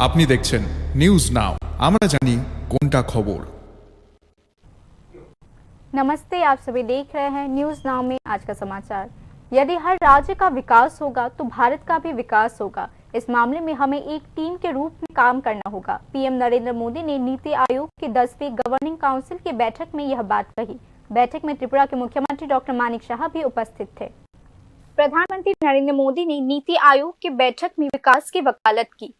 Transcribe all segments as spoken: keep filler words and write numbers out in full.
আপনি দেখছেন news now, আমরা জানি কোনটা খবর। नमस्ते, आप सभी देख रहे हैं न्यूज़ नाउ में आज का समाचार। यदि हर राज्य का विकास होगा तो भारत का भी विकास होगा। इस मामले में हमें एक टीम के रूप में काम करना होगा। पीएम नरेंद्र मोदी ने नीति आयोग की दसवीं गवर्निंग काउंसिल की बैठक में यह बात कही। बैठक में त्रिपुरा के मुख्यमंत्री डॉक्टर मानिक साहा भी उपस्थित थे। प्रधानमंत्री नरेंद्र मोदी ने नीति आयोग की बैठक में विकास की वकालत की।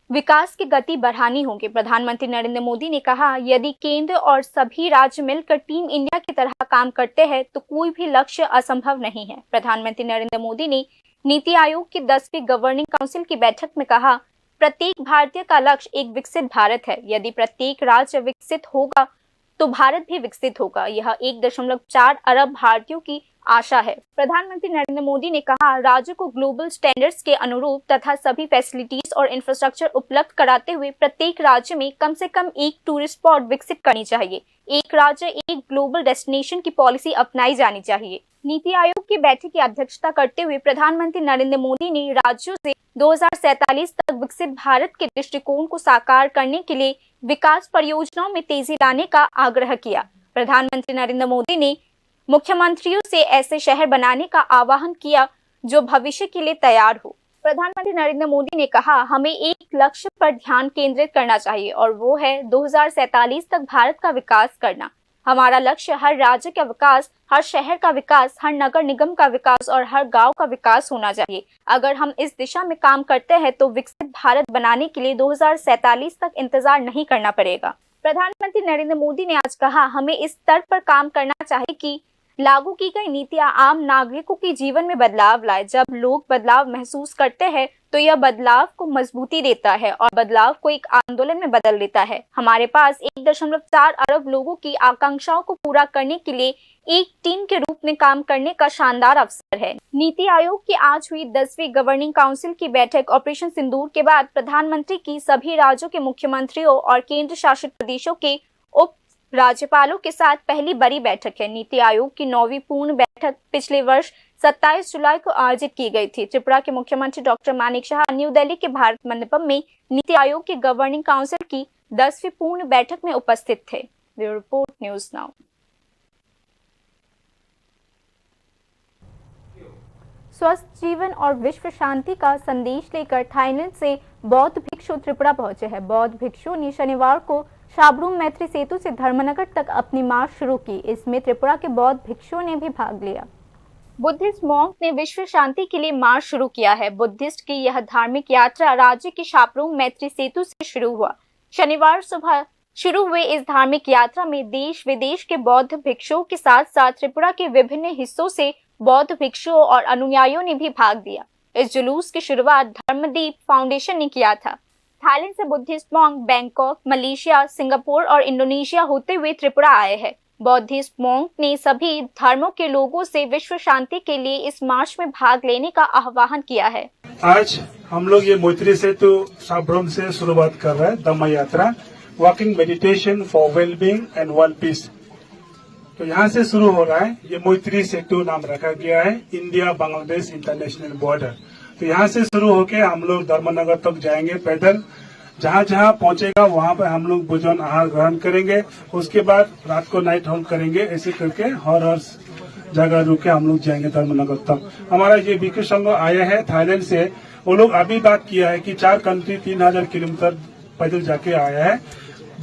विकास की गति बढ़ानी होगी। प्रधानमंत्री नरेंद्र मोदी ने कहा, यदि केंद्र और सभी राज्य मिलकर टीम इंडिया की तरह काम करते हैं, तो कोई भी लक्ष्य असंभव नहीं है। प्रधानमंत्री नरेंद्र मोदी ने नीति आयोग की दसवीं गवर्निंग काउंसिल की बैठक में कहा, प्रत्येक भारतीय का लक्ष्य एक विकसित भारत है। यदि प्रत्येक राज्य विकसित होगा, तो भारत भी विकसित होगा। यह एक दशमलव चार अरब भारतीयों की आशा है। प्रधानमंत्री नरेंद्र मोदी ने कहा, राज्य को ग्लोबल स्टैंडर्ड्स के अनुरूप तथा सभी फैसिलिटीज और इंफ्रास्ट्रक्चर उपलब्ध कराते हुए प्रत्येक राज्य में कम से कम एक टूरिस्ट स्पॉट विकसित करनी चाहिए। एक राज्य एक ग्लोबल डेस्टिनेशन की पॉलिसी अपनाई जानी चाहिए। नीति आयोग की बैठक की अध्यक्षता करते हुए प्रधानमंत्री नरेंद्र मोदी ने राज्यों से दो हज़ार सैंतालीस तक विकसित भारत के दृष्टिकोण को साकार करने के लिए विकास परियोजनाओं में तेजी लाने का आग्रह किया। प्रधानमंत्री नरेंद्र मोदी ने मुख्यमंत्रियों से ऐसे शहर बनाने का आह्वान किया जो भविष्य के लिए तैयार हो। प्रधानमंत्री नरेंद्र मोदी ने कहा, हमें एक लक्ष्य पर ध्यान केंद्रित करना चाहिए और वो है दो हज़ार सैंतालीस तक भारत का विकास करना। हमारा लक्ष्य हर राज्य का विकास, हर शहर का विकास, हर नगर निगम का विकास और हर गांव का विकास होना चाहिए। अगर हम इस दिशा में काम करते हैं तो विकसित भारत बनाने के लिए दो हज़ार सैंतालीस तक इंतजार नहीं करना पड़ेगा। प्रधानमंत्री नरेंद्र मोदी ने आज कहा, हमें इस स्तर पर काम करना चाहिए कि लागू की गई नीतियां आम नागरिकों के जीवन में बदलाव लाए। जब लोग बदलाव महसूस करते हैं, तो यह बदलाव को मजबूती देता है और बदलाव को एक आंदोलन में बदल देता है। हमारे पास एक दशमलव चार अरब लोगों की आकांक्षाओं को पूरा करने के लिए एक टीम के रूप में काम करने का शानदार अवसर है। नीति आयोग की आज हुई दसवीं गवर्निंग काउंसिल की बैठक ऑपरेशन सिंदूर के बाद प्रधानमंत्री की सभी राज्यों के मुख्यमंत्रियों और केंद्र शासित प्रदेशों के उप राज्यपालों के साथ पहली बड़ी बैठक है। नीति आयोग की नौवीं पूर्ण बैठक पिछले वर्ष सत्ताईस जुलाई को आयोजित की गई थी। त्रिपुरा के मुख्यमंत्री डॉक्टर मानिक साहा न्यू दिल्ली के भारत मंडपम में नीति आयोग की गवर्निंग काउंसिल की दसवीं पूर्ण बैठक में उपस्थित थे। Bureau report, news now. स्वस्थ जीवन और विश्व शांति का संदेश लेकर थाईलैंड से बौद्ध भिक्षु त्रिपुरा पहुंचे हैं। बौद्ध भिक्षुओं ने शनिवार को शाबरूम मैत्री सेतु से धर्मनगर तक अपनी मार्च शुरू की। इसमें त्रिपुरा के बौद्ध भिक्षुओं ने भी भाग लिया। बुद्धिस्ट मॉन्क ने विश्व शांति के लिए मार्च शुरू किया है। बुद्धिस्ट की यह धार्मिक यात्रा राज्य की शाबरूम मैत्री सेतु से शुरू हुआ। शनिवार सुबह शुरू हुए इस धार्मिक यात्रा में देश विदेश के बौद्ध भिक्षुओं के साथ साथ त्रिपुरा के विभिन्न हिस्सों से बौद्ध भिक्षुओं और अनुयायियों ने भी भाग लिया। इस जुलूस की शुरुआत धर्मदीप फाउंडेशन ने किया था। थाईलैंड से Buddhist monk Bangkok, Malaysia, Singapore और इंडोनेशिया होते हुए त्रिपुरा आए हैं। बौद्धिस्ट मॉन्क ने सभी धर्मों के लोगों से विश्व शांति के लिए इस मार्च में भाग लेने का आह्वान किया है। आज हम लोग ये मैत्री सेतु साब्रम से शुरुआत कर रहे हैं धम्म यात्रा, Walking Meditation for Well-being and World Peace। तो यहाँ से शुरू हो रहा है। ये मैत्री सेतु नाम रखा गया है, इंडिया बांग्लादेश इंटरनेशनल बॉर्डर। तो यहाँ से शुरू होके हम लोग धर्मनगर तक जाएंगे पैदल। जहाँ जहाँ पहुँचेगा वहाँ पे हम लोग भोजन आहार ग्रहण करेंगे। उसके बाद रात को नाइट होल्ड करेंगे। ऐसे करके हर हर जगह रुक के हम लोग जाएंगे धर्मनगर तक। हमारा ये भिक्षु संघ आया है थाईलैंड से, वो लोग अभी बात किया है कि चार कंट्री तीन हजार किलोमीटर पैदल जाके आया है।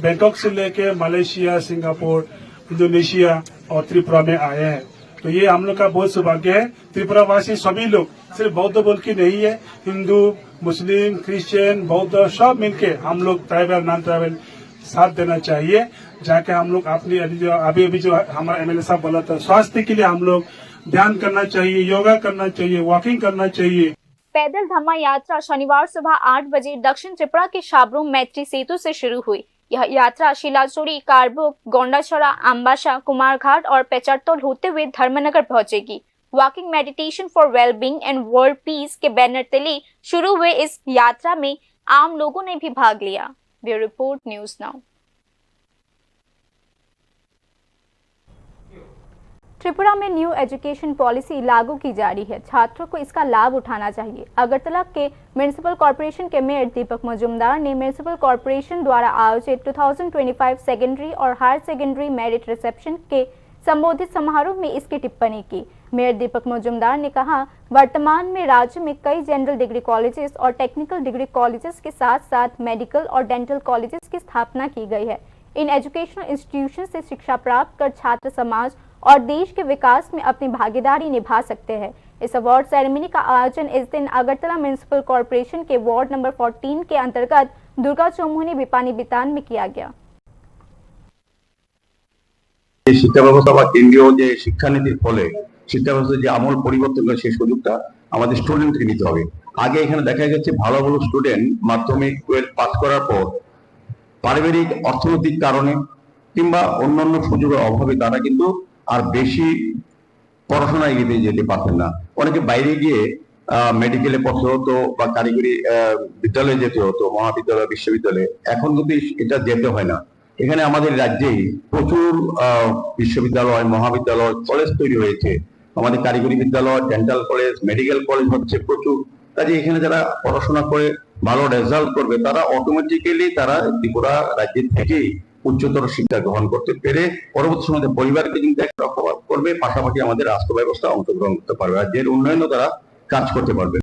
बैंकॉक से लेके मलेशिया, सिंगापुर, इंडोनेशिया और त्रिपुरा में आया है। तो ये हम लोग का बहुत सौभाग्य है। त्रिपुरा वासी सभी लोग, सिर्फ बौद्ध बोल के नहीं है, हिंदू, मुस्लिम, क्रिश्चियन, बौद्ध सब मिलके हम लोग ट्राइबल, नॉन ट्राइबल साथ देना चाहिए। जाके हम लोग अपनी अभी जो, अभी अभी जो हमारा एमएलए साहब बोला था, स्वास्थ्य के लिए हम लोग ध्यान करना चाहिए, योगा करना चाहिए, वॉकिंग करना चाहिए। पैदल धम्मा यात्रा शनिवार सुबह आठ बजे दक्षिण त्रिपुरा के शाबरूम मैत्री सेतु से शुरू हुई। यह यात्रा शिलाचुरी, कारबुक, गोंडाछड़ा, अम्बासा, कुमारघाट और पेचारतोल होते हुए धर्मनगर पहुंचेगी। Walking Meditation for Well-being and World Peace के बैनर तले शुरू हुए इस यात्रा में आम लोगों ने भी भाग लिया। Bureau report, news now. Tripura में न्यू एजुकेशन पॉलिसी लागू की जा रही है, छात्रों को इसका लाभ उठाना चाहिए। अगरतला के म्युनिसिपल कॉरपोरेशन के मेयर दीपक मजूमदार ने म्युनिसिपल कॉरपोरेशन द्वारा आयोजित दो हज़ार पच्चीस सेकेंडरी और हायर सेकेंडरी मेरिट रिसेप्शन के संबोधित समारोह में इसकी टिप्पणी की। मेयर दीपक मजूमदार ने कहा, वर्तमान में राज्य में कई जनरल डिग्री कॉलेजेस और टेक्निकल डिग्री कॉलेजेस के साथ साथ मेडिकल और डेंटल कॉलेजेस की स्थापना की गई है। इन एजुकेशनल इंस्टीट्यूशन से शिक्षा प्राप्त कर छात्र समाज और देश के विकास में अपनी भागीदारी निभा सकते हैं। इस अवार्ड सेरेमनी का आयोजन इस दिन अगरतला म्युनिसिपल कॉरपोरेशन के वार्ड नंबर चौदह के अंतर्गत दुर्गा चौमुहनी बिपानी बितान में किया गया। এই শিক্ষা ব্যবস্থা বা কেন্দ্রীয় যে শিক্ষানীতির ফলে শিক্ষা ব্যবস্থার যে আমূল পরিবর্তন হয়, সেই সুযোগটা আমাদের স্টুডেন্টকে নিতে হবে। আগে এখানে দেখা গেছে ভালো ভালো স্টুডেন্ট মাধ্যমিক টুয়েলভ পাস করার পর পারিবারিক অর্থনৈতিক কারণে কিংবা অন্যান্য সুযোগের অভাবে তারা কিন্তু আর বেশি পড়াশোনা এগিয়ে দিয়ে যেতে পারতেন না। অনেকে বাইরে গিয়ে মেডিকেলে পড়তে হতো বা কারিগরি আহ, বিদ্যালয়ে যেতে হতো, মহাবিদ্যালয়, বিশ্ববিদ্যালয়ে। এখন কিন্তু এটা যেতে হয় না। এখানে আমাদের রাজ্যেই প্রচুর আহ, বিশ্ববিদ্যালয়, মহাবিদ্যালয়, কলেজ তৈরি হয়েছে। আমাদের কারিগরি বিদ্যালয়, ডেন্টাল কলেজ, মেডিকেল কলেজ হচ্ছে প্রচুর। কাজে এখানে যারা পড়াশোনা করে ভালো রেজাল্ট করবে, তারা অটোমেটিক্যালি তারা ত্রিপুরা রাজ্যের থেকেই উচ্চতর শিক্ষা গ্রহণ করতে পেরে পরবর্তী সময় পরিবারকে কিন্তু একটা রক্ষা করবে, পাশাপাশি আমাদের রাষ্ট্র ব্যবস্থা অংশগ্রহণ করতে পারবে, রাজ্যের উন্নয়নও তারা কাজ করতে পারবে।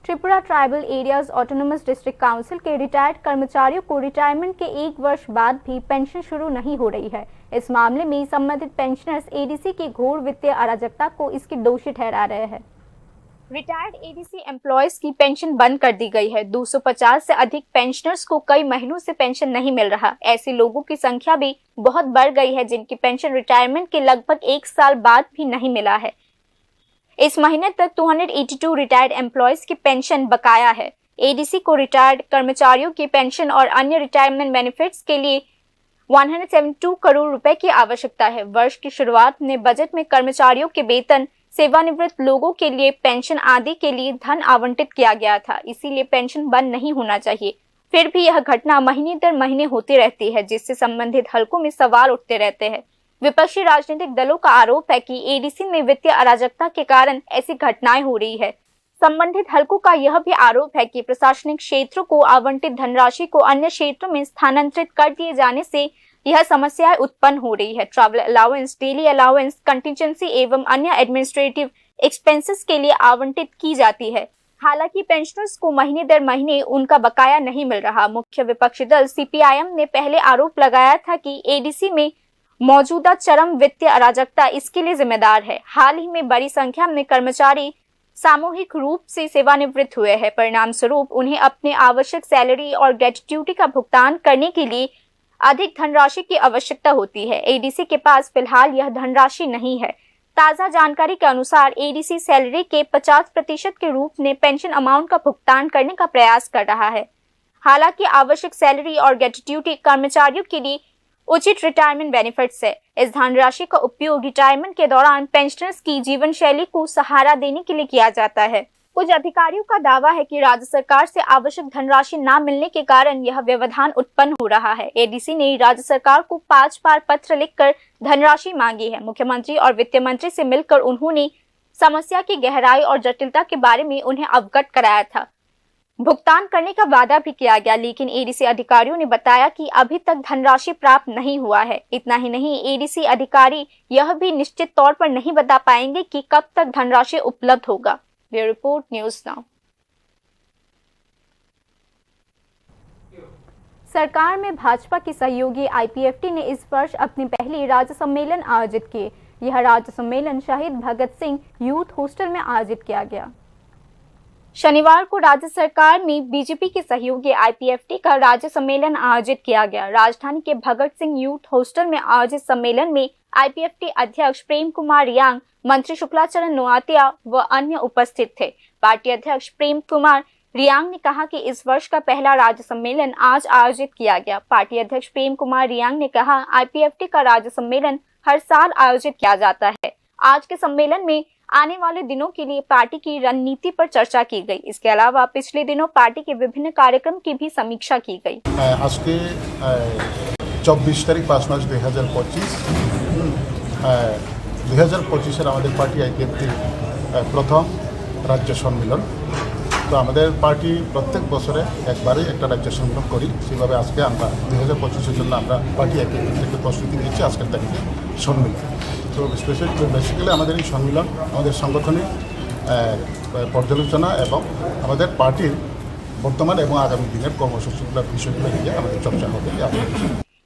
Tripura tribal areas autonomous district council के रिटायर्ड कर्मचारियों को रिटायरमेंट के एक वर्ष बाद भी पेंशन शुरू नहीं हो रही है। इस मामले में संबंधित पेंशनर्स एडीसी की घोर वित्तीय अराजकता को इसके दोषी ठहरा रहे हैं। रिटायर्ड एडीसी एम्प्लॉयज की पेंशन बंद कर दी गई है। दो सौ पचास से अधिक पेंशनर्स को कई महीनों से पेंशन नहीं मिल रहा। ऐसे लोगों की संख्या भी बहुत बढ़ गई है, जिनकी पेंशन रिटायरमेंट के लगभग एक साल बाद भी नहीं मिला है। इस महीने तक दो सौ बयासी रिटायर्ड एम्प्लॉयज की पेंशन बकाया है। एडीसी को रिटायर्ड कर्मचारियों की पेंशन और अन्य रिटायरमेंट बेनिफिट्स के लिए एक सौ बहत्तर करोड़ रुपए की आवश्यकता है। वर्ष की शुरुआत में बजट में कर्मचारियों के वेतन, सेवानिवृत्त लोगों के लिए पेंशन आदि के लिए धन आवंटित किया गया था, इसीलिए पेंशन बंद नहीं होना चाहिए। फिर भी यह घटना महीने दर महीने होती रहती है, जिससे संबंधित हलकों में सवाल उठते रहते हैं। विपक्षी राजनीतिक दलों का आरोप है कि एडीसी में वित्तीय अराजकता के कारण ऐसी घटनाएं हो रही है। संबंधित हलकों का यह भी आरोप है कि प्रशासनिक क्षेत्रों को आवंटित धनराशि को अन्य क्षेत्रों में स्थानांतरित कर दिए जाने से यह समस्याएं उत्पन्न हो रही है। Travel allowance, daily allowance, contingency एवं अन्य एडमिनिस्ट्रेटिव एक्सपेंसेस के लिए आवंटित की जाती है। हालांकि पेंशनर्स को महीने दर महीने उनका बकाया नहीं मिल रहा। मुख्य विपक्षी दल सीपीआईएम ने पहले आरोप लगाया था कि एडीसी में मौजूदा चरम वित्तीय अराजकता इसके लिए जिम्मेदार है। हाल ही में बड़ी संख्या में कर्मचारी सामूहिक रूप से सेवानिवृत्त हुए हैं। परिणाम स्वरूप उन्हें अपने आवश्यक सैलरी और ग्रेच्युटी का भुगतान करने के लिए अधिक धनराशि की आवश्यकता होती है। एडीसी के पास फिलहाल यह धनराशि नहीं है। ताज़ा जानकारी के अनुसार, एडीसी सैलरी के पचास प्रतिशत के रूप में पेंशन अमाउंट का भुगतान करने का प्रयास कर रहा है। हालांकि आवश्यक सैलरी और ग्रेच्युटी कर्मचारियों के लिए उचित रिटायरमेंट बेनिफिट्स है। इस धनराशि का उपयोग रिटायरमेंट के दौरान पेंशनर्स की जीवन शैली को सहारा देने के लिए किया जाता है। कुछ अधिकारियों का दावा है कि राज्य सरकार से आवश्यक धनराशि ना मिलने के कारण यह व्यवधान उत्पन्न हो रहा है। एडीसी ने राज्य सरकार को पांच बार पत्र लिखकर धनराशि मांगी है। मुख्यमंत्री और वित्त मंत्री से मिलकर उन्होंने समस्या की गहराई और जटिलता के बारे में उन्हें अवगत कराया था। भुगतान करने का वादा भी किया गया, लेकिन एडीसी अधिकारियों ने बताया कि अभी तक धनराशि प्राप्त नहीं हुआ है। इतना ही नहीं, एडीसी अधिकारी यह भी निश्चित तौर पर नहीं बता पाएंगे कि कब तक धनराशि उपलब्ध होगा। Bureau report, news now. सरकार में भाजपा की सहयोगी आईपीएफटी ने इस वर्ष अपनी पहली राज्य सम्मेलन आयोजित किए। यह राज्य सम्मेलन शहीद भगत सिंह यूथ हॉस्टल में आयोजित किया गया। शनिवार को राज्य सरकार में बीजेपी की सहयोगी आईपीएफटी का राज्य सम्मेलन आयोजित किया गया। राजधानी के भगत सिंह यूथ हॉस्टल में आयोजित सम्मेलन में आईपीएफटी अध्यक्ष प्रेम कुमार रियांग, मंत्री शुक्लाचरण नोआतिया व अन्य उपस्थित थे। पार्टी अध्यक्ष प्रेम कुमार रियांग ने कहा कि इस वर्ष का पहला राज्य सम्मेलन आज आयोजित किया गया। पार्टी अध्यक्ष प्रेम कुमार रियांग ने कहा, आईपीएफटी का राज्य सम्मेलन हर साल आयोजित किया जाता है। आज के सम्मेलन में आने वाले दिनों के लिए पार्टी की रणनीति पर चर्चा की गई। इसके अलावा पिछले दिनों पार्टी के विभिन्न कार्यक्रम की भी समीक्षा की गई। আজকে চব্বিশ তারিখ পাঁচ মাস দুই হাজার পঁচিশ। দুই হাজার পঁচিশের আমাদের পার্টি আইপিএফটির প্রথম রাজ্য সম্মেলন। তো আমাদের পার্টি প্রত্যেক বছরে একবারই একটা রাজ্য সম্মেলন করি, সেভাবে আজকে আমরা দুই হাজার পঁচিশের জন্য আমরা পার্টি আইপিএফটির একটা প্রস্তুতি নিচ্ছি আজকের তারিখে সম্মেলন। তো স্পেশালি বেসিক্যালি আমাদের এই সম্মেলন আমাদের সাংগঠনিক পর্যালোচনা এবং আমাদের পার্টির বর্তমান এবং আগামী দিনের কর্মসূচিগুলো বিষয়গুলো নিয়ে আমাদের চর্চা হবে।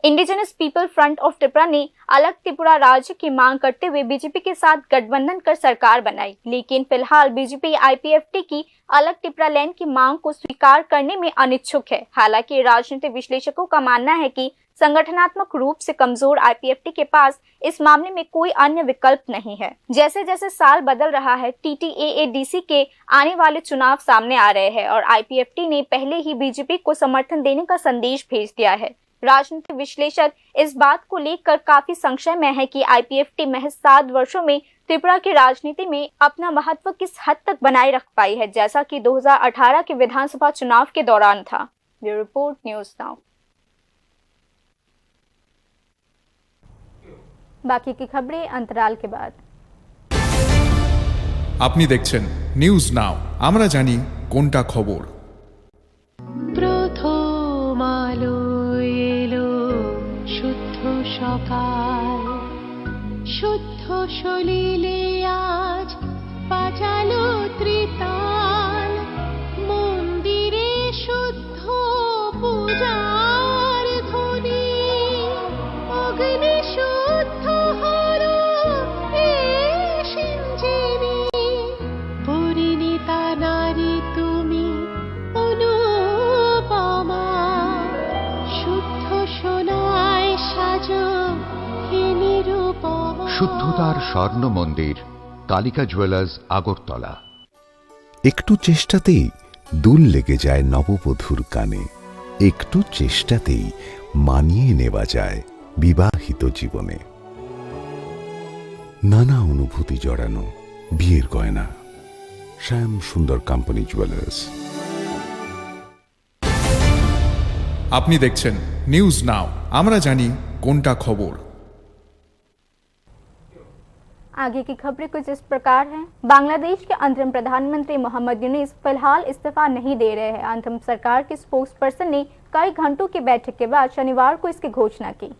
Indigenous people front of Tripura ने अलग त्रिपुरा राज्य की मांग करते हुए बीजेपी के साथ गठबंधन कर सरकार बनाई, लेकिन फिलहाल बीजेपी आईपीएफटी की अलग त्रिपुरा लैंड की मांग को स्वीकार करने में अनिच्छुक है। हालांकि राजनीतिक विश्लेषकों का मानना है कि संगठनात्मक रूप से कमजोर आईपीएफटी के पास इस मामले में कोई अन्य विकल्प नहीं है। जैसे जैसे साल बदल रहा है, टीटीएएडीसी के आने वाले चुनाव सामने आ रहे हैं और आईपीएफटी ने पहले ही बीजेपी को समर्थन देने का संदेश भेज दिया है। राजनीतिक विश्लेषक इस बात को लेकर काफी संशय में है कि आईपीएफटी महज सात वर्षों में त्रिपुरा की राजनीति में अपना महत्व किस हद तक बनाए रख पाई है, जैसा कि दो हज़ार अठारह के विधानसभा चुनाव के दौरान था। Bureau report, news now. बाकी की खबरें अंतराल के बाद। আপনি দেখছেন নিউজ নাও, আমরা জানি কোনটা খবর। প্রথম আলো এলো শুদ্ধ সকাল, শুদ্ধ সলিলে আজ বাজালো ত্রিতাল। মন্দিরে শুদ্ধ পূজার ধ্বনি, অগ্নি শুদ্ধ হলো এ সিঞ্জিনী। পরিণীতা নারী তুমি অনুপমা, শুদ্ধ সোনায় সাজো হে নিরুপমা। শুদ্ধতার স্বর্ণ মন্দির, কালিকা জুয়েলার্স, আগরতলা। একটু চেষ্টাতেই দুল লেগে যায় নববধূর কানে। একটু চেষ্টাতেই মানিয়ে নেওয়া যায় বিবাহিত জীবনে। নানা অনুভূতি জড়ানো বিয়ের গয়না। শ্যাম সুন্দর কোম্পানি জুয়েলার্স। আপনি দেখছেন নিউজ নাও, আমরা জানি কোনটা খবর। आगे की खबरें कुछ इस प्रकार हैं। बांग्लादेश के अंतरिम प्रधानमंत्री मोहम्मद यूनिस फिलहाल इस्तीफा नहीं दे रहे हैं। अंतरिम सरकार के स्पोक्सपर्सन ने कई घंटों की बैठक के बाद शनिवार को इसकी घोषणा की।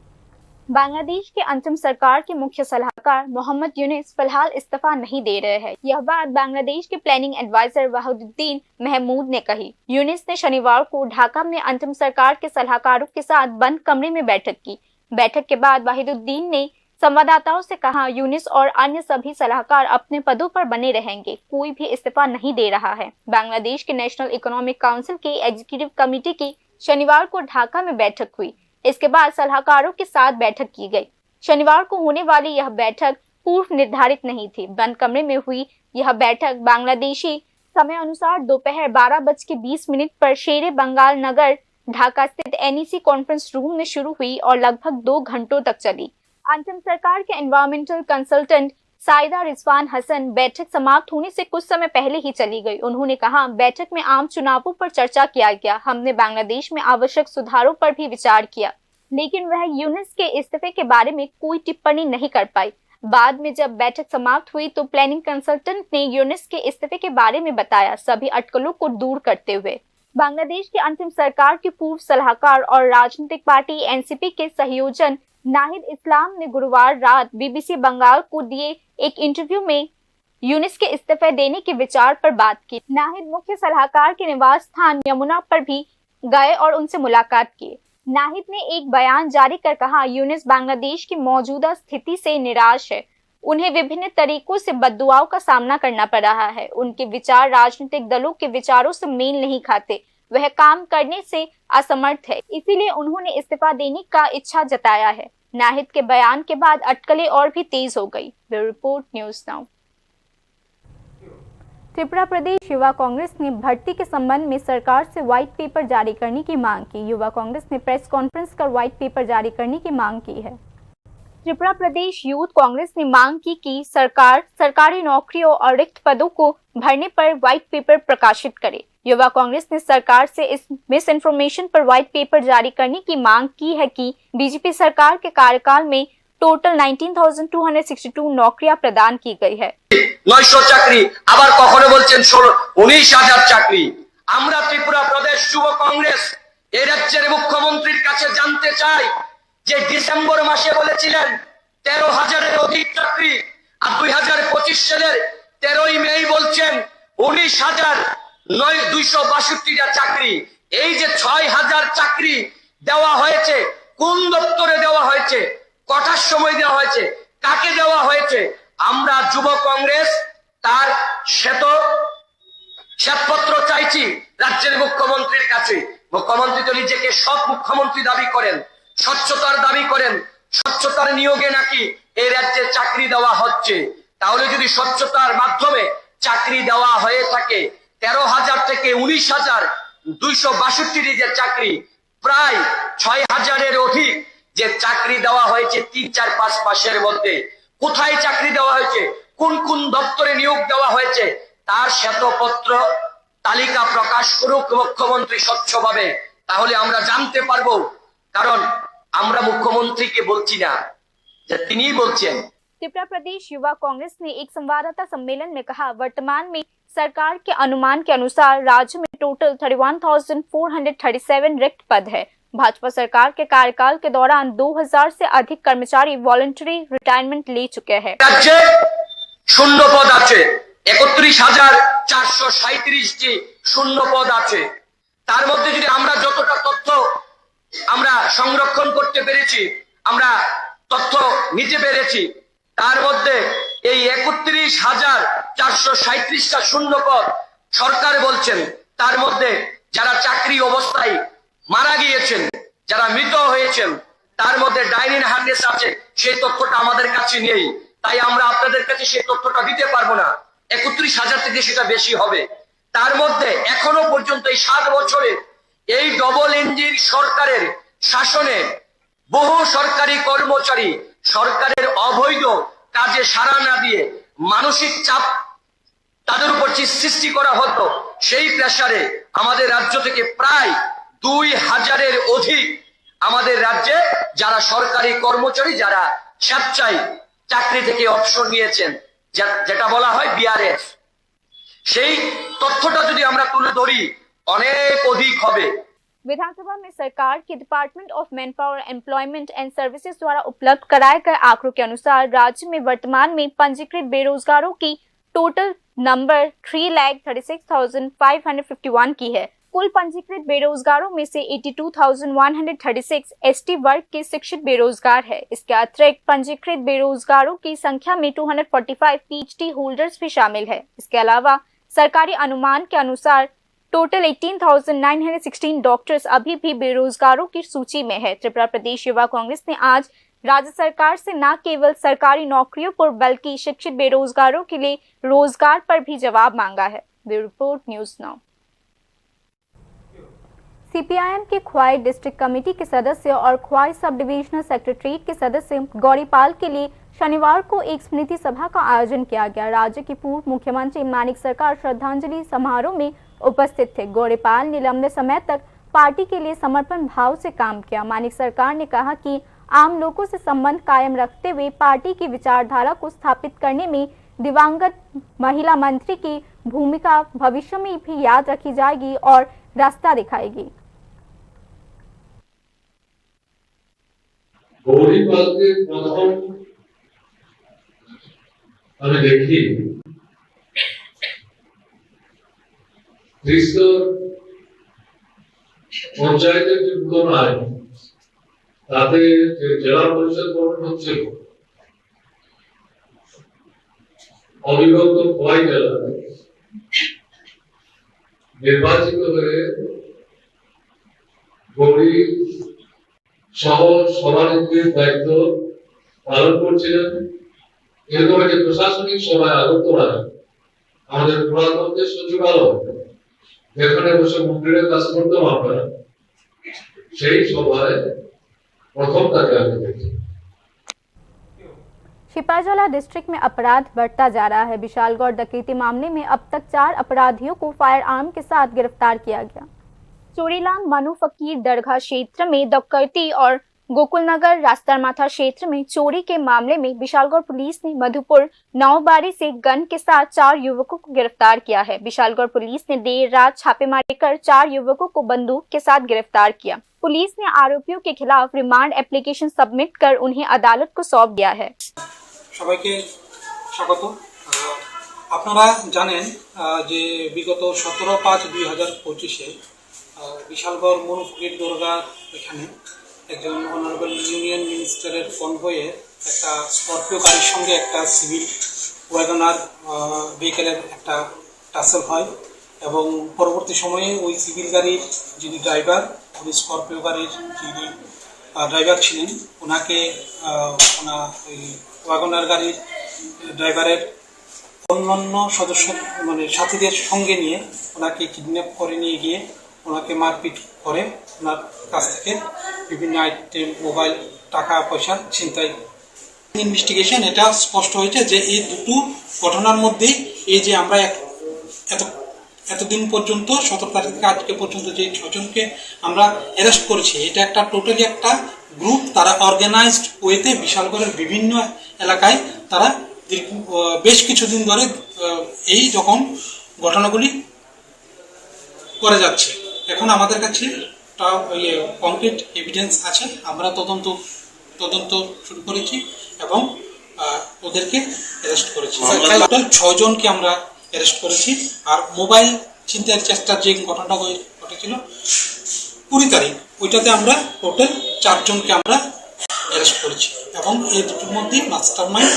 बांग्लादेश के अंतरिम सरकार के मुख्य सलाहकार मोहम्मद यूनिस फिलहाल इस्तीफा नहीं दे रहे हैं। यह बात बांग्लादेश के प्लानिंग एडवाइजर वाहिदुद्दीन महमूद ने कही। यूनिस ने शनिवार को ढाका में अंतरिम सरकार के सलाहकारों के साथ बंद कमरे में बैठक की। बैठक के बाद वाहिदुद्दीन ने संवाददाताओं से कहा, यूनिस और अन्य सभी सलाहकार अपने पदों पर बने रहेंगे, कोई भी इस्तीफा नहीं दे रहा है। बांग्लादेश के नेशनल इकोनॉमिक काउंसिल के एग्जीक्यूटिव कमेटी की शनिवार को ढाका में बैठक हुई। इसके बाद सलाहकारों के साथ बैठक की गई। शनिवार को होने वाली यह बैठक पूर्व निर्धारित नहीं थी। बंद कमरे में हुई यह बैठक बांग्लादेशी समय अनुसार दोपहर बारह बज के बीस मिनट पर शेरे बंगाल नगर ढाका स्थित एनईसी कॉन्फ्रेंस रूम में शुरू हुई और लगभग दो घंटों तक चली। अंतरिम सरकार के एनवायरमेंटल कंसल्टेंट साइदा रिजवान हसन बैठक समाप्त होने से कुछ समय पहले ही चली गई। उन्होंने कहा, बैठक में आम चुनावों पर चर्चा किया गया, हमने बांग्लादेश में आवश्यक सुधारों पर भी विचार किया, लेकिन वह यूनिस के इस्तीफे के बारे में कोई टिप्पणी नहीं कर पाई। बाद में जब बैठक समाप्त हुई तो प्लानिंग कंसल्टेंट ने यूनिस के इस्तीफे के बारे में बताया, सभी अटकलों को दूर करते हुए। बांग्लादेश की अंतरिम सरकार के पूर्व सलाहकार और राजनीतिक पार्टी एनसीपी के संयोजन नाहिद इस्लाम ने गुरुवार रात बीबीसी बंगाल को दिए एक इंटरव्यू में यूनिस के इस्तीफे देने के विचार पर बात की। नाहिद मुख्य सलाहकार के निवास स्थान यमुना पर भी गए और उनसे मुलाकात की। नाहिद ने एक बयान जारी कर कहा, यूनिस बांग्लादेश की मौजूदा स्थिति से निराश है। उन्हें विभिन्न तरीकों से बद्दुआओं का सामना करना पड़ रहा है। उनके विचार राजनीतिक दलों के विचारों से मेल नहीं खाते। वह काम करने से असमर्थ है, इसीलिए उन्होंने इस्तीफा देने का इच्छा जताया है। नाहिद के बयान के बाद अटकलें और भी तेज हो गई। Bureau report, news now. Tripura Pradesh Yuva Congress ने भर्ती के संबंध में सरकार से व्हाइट पेपर जारी करने की मांग की। युवा कांग्रेस ने प्रेस कॉन्फ्रेंस कर व्हाइट पेपर जारी करने की मांग की है। त्रिपुरा प्रदेश यूथ कांग्रेस ने मांग की कि सरकार सरकारी नौकरियों और रिक्त पदों को भरने पर व्हाइट पेपर प्रकाशित करे। युवा कांग्रेस ने सरकार से इस मिस इन्फॉर्मेशन पर व्हाइट पेपर जारी करने की मांग की है कि बीजेपी सरकार के कार्यकाल में total nineteen thousand two hundred sixty two नौकरियां प्रदान की गई है। নয়শো চাকরি, আবার কখনো বলছেন ষোলো, উনিশ হাজার চাকরি। আমরা ত্রিপুরা প্রদেশ যুব কংগ্রেস এই রাজ্যের মুখ্যমন্ত্রীর কাছে জানতে চাই যে ডিসেম্বর মাসে বলেছিলেন তেরো হাজারের অধিক চাকরি, আর দুই হাজার পঁচিশ সালের তেরোই মে বলছেন উনিশ হাজার নয়, দুইশো বাষট্টিটা চাকরি। এই যে ছয় হাজার চাকরি দেওয়া হয়েছে, কোন দপ্তরে দেওয়া হয়েছে, কটার সময় দেওয়া হয়েছে, কাকে দেওয়া হয়েছে, আমরা যুব কংগ্রেস তার শ্বেত শ্বেতপত্র চাইছি রাজ্যের মুখ্যমন্ত্রীর কাছে। মুখ্যমন্ত্রী তো নিজেকে সৎ মুখ্যমন্ত্রী দাবি করেন, স্বচ্ছতার দাবি করেন। স্বচ্ছতার নিয়োগে নাকি এই রাজ্যে চাকরি দেওয়া হচ্ছে। তাহলে যদি স্বচ্ছতার মাধ্যমে চাকরি দেওয়া হয়ে থাকে, তেরো হাজার থেকে উনিশ হাজার দুইশো বাষট্টিটি যে চাকরি, প্রায় ছয় হাজারের অধিক যে চাকরি দেওয়া হয়েছে তিন, চার, পাঁচ মাসের মধ্যে, কোথায় চাকরি দেওয়া হয়েছে, কোন কোন দপ্তরে নিয়োগ দেওয়া হয়েছে, তার শ্বেতপত্র তালিকা প্রকাশ করুক মুখ্যমন্ত্রী স্বচ্ছভাবে, তাহলে আমরা জানতে পারবো। কারণ আমরা মুখ্যমন্ত্রীকে বলছি না, যে তিনিই বলছেন। त्रिपुरा प्रदेश युवा कांग्रेस ने एक संवाददाता सम्मेलन में कहा, वर्तमान में सरकार के अनुमान के अनुसार राज्य में total thirty one thousand four hundred thirty seven रिक्त पद है। भाजपा सरकार के कार्यकाल के दौरान दो हज़ार से अधिक कर्मचारी वॉलंटरी रिटायरमेंट ले चुके हैं। রাজ্যে শূন্য পদ আছে, একত্রিশ হাজার চারশো সাঁইত্রিশটি শূন্য পদ আছে। তার মধ্যে যদি আমরা যতটা তথ্য আমরা সংরক্ষণ করতে পেরেছি, আমরা তথ্য নিতে পেরেছি, তার মধ্যে এই একত্রিশ হাজার চারশো সাঁইত্রিশটা শূন্য পদ সরকার বলছেন, তার মধ্যে যারা চাকরি অবস্থায় মারা গিয়েছেন, যারা মৃত হয়েছেন, তার মধ্যে ডাইন ইন হার্নেস আছে, সেই তথ্যটা আমাদের কাছে নেই, তাই আমরা আপনাদের কাছে সেই তথ্যটা দিতে পারবো না। একত্রিশ হাজার থেকে সেটা বেশি হবে। তার মধ্যে এখনো পর্যন্ত এই সাত বছরে এই ডাবল ইঞ্জিন সরকারের শাসনে বহু সরকারি কর্মচারী সরকারের অবৈধ কাজে সাড়া না দিয়ে মানসিক চাপ তাদের উপর যে সৃষ্টি করা হতো, সেই প্রেশারে আমাদের রাজ্য থেকে প্রায় দুই হাজারের অধিক আমাদের রাজ্যে যারা সরকারি কর্মচারী, যারা স্বেচ্ছায় চাকরি থেকে অবসর নিয়েছেন, যা-, যেটা বলা হয় বিআরএস, সেই তথ্যটা যদি আমরা তুলে ধরি, অনেক অধিক হবে। विधानसभा में सरकार के department of manpower, employment and services द्वारा उपलब्ध कराए गए आंकड़ों के अनुसार राज्य में वर्तमान में पंजीकृत बेरोजगारों की total number three lakh thirty six thousand five hundred fifty one की है। कुल पंजीकृत बेरोजगारों में से eighty two thousand one hundred thirty six ST वर्ग के शिक्षित बेरोजगार है। इसके अतिरिक्त पंजीकृत बेरोजगारों की संख्या में two hundred forty five PhD holders भी शामिल है। इसके अलावा सरकारी अनुमान के अनुसार total eighteen thousand nine hundred sixteen doctors अभी भी बेरोजगारों की सूची में है। त्रिपुरा प्रदेश युवा कांग्रेस ने आज राज्य सरकार से न केवल सरकारी नौकरियों पर बल्कि शिक्षित बेरोजगारों के लिए रोजगार पर भी जवाब मांगा है। Bureau report, news now. CPIM के ख्वाई डिस्ट्रिक्ट कमेटी के सदस्य और ख्वाई सब डिविजनल सेक्रेटरीट के सदस्य गौरीपाल के लिए शनिवार को एक स्मृति सभा का आयोजन किया गया। राज्य के पूर्व मुख्यमंत्री मानिक सरकार श्रद्धांजलि समारोह में उपस्थित थे। गौरीपाल ने लंबे समय तक पार्टी के लिए समर्पण भाव से काम किया। मानिक सरकार ने कहा कि आम लोगों से संबंध कायम रखते हुए पार्टी की विचारधारा को स्थापित करने में दिवंगत महिला मंत्री की भूमिका भविष्य में भी याद रखी जाएगी और रास्ता दिखाएगी। গৌরী পালকে প্রথম আমি দেখি ত্রিস্তর পঞ্চায়েতের যে পুনরায় তাতে যে জেলা পরিষদ গঠন হচ্ছিল, অবিভক্ত খোয়াই জেলা নির্বাচিত হয়ে গৌরী সহ সভানেত্রীর দায়িত্ব পালন করছিলেন। এরকম একটি প্রশাসনিক সভায় আগরতলায় আমাদের পুরাতন যে সচিবালয়, যেখানে বসে মন্ত্রীরা কাজ করতাম আমরা, সেই সভায় প্রথম তাকে আমি দেখি। शिपाईजला डिस्ट्रिक्ट में अपराध बढ़ता जा रहा है। विशालगढ़ डकैती मामले में अब तक चार अपराधियों को फायर आर्म के साथ गिरफ्तार किया गया। चोरीलाल मनु फकीर दरगाह क्षेत्र में डकैती और गोकुल नगर रास्तार माथा क्षेत्र में चोरी के मामले में विशालगढ़ पुलिस ने मधुपुर नौबारी से गन के साथ चार युवकों को गिरफ्तार किया है। विशालगढ़ पुलिस ने देर रात छापेमारी कर चार युवकों को बंदूक के साथ गिरफ्तार किया। पुलिस ने आरोपियों के खिलाफ रिमांड एप्लीकेशन सबमिट कर उन्हें अदालत को सौंप दिया है। সবাইকে স্বাগত। আহ, আপনারা জানেন, আহ, যে বিগত সতেরো পাঁচ দুই হাজার পঁচিশে, আহ, বিশালগড় মনুপুরীর দরগার এখানে একজন অনারেবল ইউনিয়ন মিনিস্টারের কনভয়ে একটা স্করপিও গাড়ির সঙ্গে একটা সিভিল ওয়াগনার, আহ, ভেহিকেলের একটা টাসল হয় এবং পরবর্তী সময়ে ওই সিভিল গাড়ির যিনি ড্রাইভার, উনি স্করপিও গাড়ির যিনি, আহ, ড্রাইভার ছিলেন, ওনাকে, আহ, ওনা-, ওই ওয়াগনার গাড়ির ড্রাইভারের অন্যান্য সদস্য, মানে, সাথীদের সঙ্গে নিয়ে ওনাকে কিডন্যাপ করে নিয়ে গিয়ে ওনাকে মারপিট করে, ওনার কাছ থেকে বিভিন্ন আইটেম, মোবাইল, টাকা পয়সা ছিনতাই। ইনভেস্টিগেশন এটা স্পষ্ট হয়েছে যে এই দুটো ঘটনার মধ্যেই এই যে আমরা এক-, এত, এতদিন পর্যন্ত, সতেরো তারিখ থেকে আজকে পর্যন্ত যে ছজনকে আমরা অ্যারেস্ট করেছি, এটা একটা টোটালি একটা গ্রুপ, তারা অর্গানাইজড ওয়েতে বিশালগড়ের বিভিন্ন এলাকায় তারা দীর্ঘ, আহ, বেশ কিছুদিন ধরে, আহ, এই রকম ঘটনাগুলি করে যাচ্ছে। এখন আমাদের কাছে তা, ইয়ে, কংক্রিট এভিডেন্স আছে, আমরা তদন্ত, তদন্ত শুরু করেছি এবং, আহ, ওদেরকে অ্যারেস্ট করেছি। মামলা টোটাল ছয় জনকে আমরা অ্যারেস্ট করেছি। আর মোবাইল ছিনতাইয়ের চেষ্টার যে ঘটনাটা হয়ে ঘটেছিল কুড়ি তারিখ, ওইটাতে আমরা টোটাল চারজনকে আমরা অ্যারেস্ট করেছি এবং এই দুটোর মধ্যে মাস্টারমাইন্ড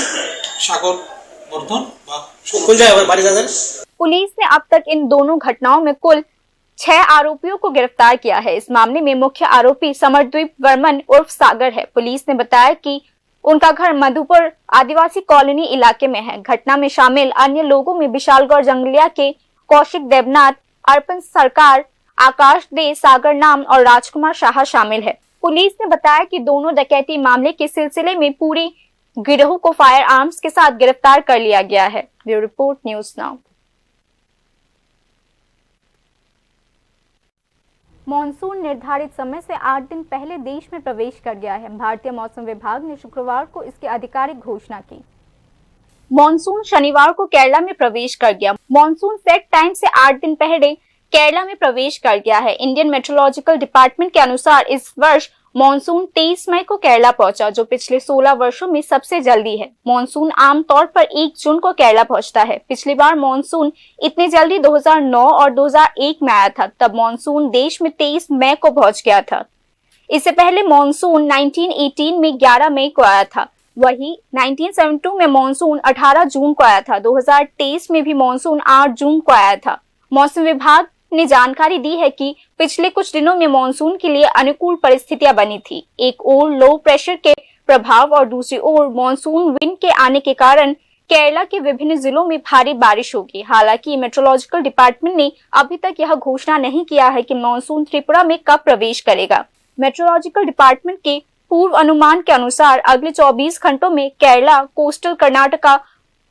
সাগর বর্ধন বা কোন জায়গায় বাড়ি তাদের? पुलिस ने अब तक इन दोनों घटनाओं में कुल छह आरोपियों को गिरफ्तार किया है। इस मामले में मुख्य आरोपी समरद्वीप वर्मन उर्फ सागर है। पुलिस ने बताया कि उनका घर मधुपुर आदिवासी कॉलोनी इलाके में है। घटना में शामिल अन्य लोगों में विशालगढ़ जंगलिया के कौशिक देवनाथ, अर्पण सरकार, आकाश दे, सागर नाम और राजकुमार शाह शामिल है। पुलिस ने बताया कि दोनों डकैती मामले के सिलसिले में पूरे गिरोह को फायर आर्म्स के साथ गिरफ्तार कर लिया गया है। Bureau report, news now. Monsoon निर्धारित समय से आठ दिन पहले देश में प्रवेश कर गया है। भारतीय मौसम विभाग ने शुक्रवार को इसकी आधिकारिक घोषणा की। मॉनसून शनिवार को केरला में प्रवेश कर गया। मॉनसून सेट टाइम से आठ दिन पहले केरला में प्रवेश कर गया है। इंडियन मेट्रोलॉजिकल डिपार्टमेंट के अनुसार इस वर्ष मॉनसून तेईस मई को केरला पहुंचा, जो पिछले सोलह वर्षों में सबसे जल्दी है। मॉनसून आमतौर पर एक जून को केरला पहुंचता है। पिछली बार मॉनसून इतनी जल्दी दो हज़ार नौ और दो हज़ार एक में आया था, तब मॉनसून देश में तेईस मई को पहुंच गया था। इससे पहले मॉनसून नाइनटीन एटीन में ग्यारह मई को आया था। वहीं नाइनटीन सेवेंटी टू में मॉनसून अठारह जून को आया था। दो हज़ार तेईस में भी मॉनसून आठ जून को आया था। मौसम विभाग ने जानकारी दी है कि पिछले कुछ दिनों में मॉनसून के लिए अनुकूल परिस्थितियां बनी थी। एक ओर लो प्रेशर के प्रभाव और दूसरी ओर मॉनसून विंड के आने के कारण केरला के विभिन्न जिलों में भारी बारिश होगी। हालांकि मेट्रोलॉजिकल डिपार्टमेंट ने अभी तक यह घोषणा नहीं किया है कि मॉनसून त्रिपुरा में कब प्रवेश करेगा। मेट्रोलॉजिकल डिपार्टमेंट के पूर्व अनुमान के अनुसार अगले चौबीस घंटों में केरला, कोस्टल कर्नाटका,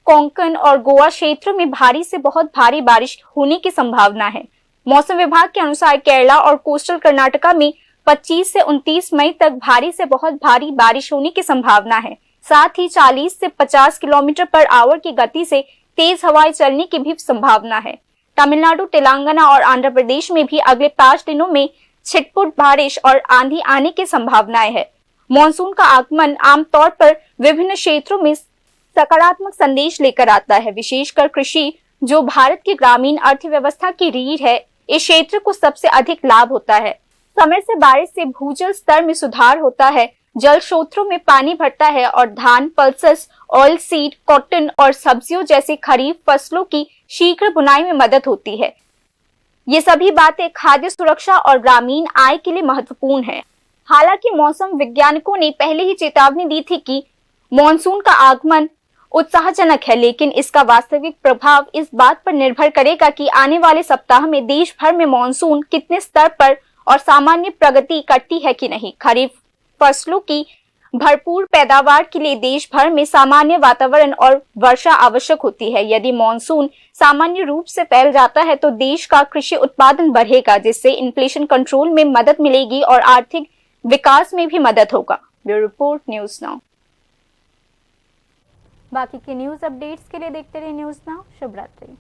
कोंकण और गोवा क्षेत्र में भारी से बहुत भारी बारिश होने की संभावना है। मौसम विभाग के अनुसार केरला और कोस्टल कर्नाटका में पच्चीस से उनतीस मई तक भारी से बहुत भारी बारिश होने की संभावना है। साथ ही चालीस से पचास किलोमीटर पर आवर की गति से तेज हवाएं चलने की भी संभावना है। तमिलनाडु, तेलंगाना और आंध्र प्रदेश में भी अगले पाँच दिनों में छिटपुट बारिश और आंधी आने की संभावनाएं है। मॉनसून का आगमन आमतौर पर विभिन्न क्षेत्रों में सकारात्मक संदेश लेकर आता है, विशेषकर कृषि, जो भारत की ग्रामीण अर्थव्यवस्था की रीढ़ है, इस क्षेत्र को सबसे अधिक लाभ होता है। समय से बारिश से भूजल स्तर में सुधार होता है, जल स्रोतों में पानी भरता है और धान, पल्सेस, ऑयल सीड, कॉटन और सब्जियों जैसे खरीफ फसलों की शीघ्र बुनाई में मदद होती है। ये सभी बातें खाद्य सुरक्षा और ग्रामीण आय के लिए महत्वपूर्ण है। हालांकि मौसम वैज्ञानिकों ने पहले ही चेतावनी दी थी कि मॉनसून का आगमन उत्साहजनक है, लेकिन इसका वास्तविक प्रभाव इस बात पर निर्भर करेगा कि आने वाले सप्ताह में देश भर में मॉनसून कितने स्तर पर और सामान्य प्रगति करती है कि नहीं। खरीफ फसलों की भरपूर पैदावार के लिए देश भर में सामान्य वातावरण और वर्षा आवश्यक होती है। यदि मॉनसून सामान्य रूप से फैल जाता है, तो देश का कृषि उत्पादन बढ़ेगा, जिससे इन्फ्लेशन कंट्रोल में मदद मिलेगी और आर्थिक विकास में भी मदद होगा। Bureau report, news now. बाकी के न्यूज़ अपडेट्स के लिए देखते रहिए न्यूज़ नाउ। शुभ रात्रि।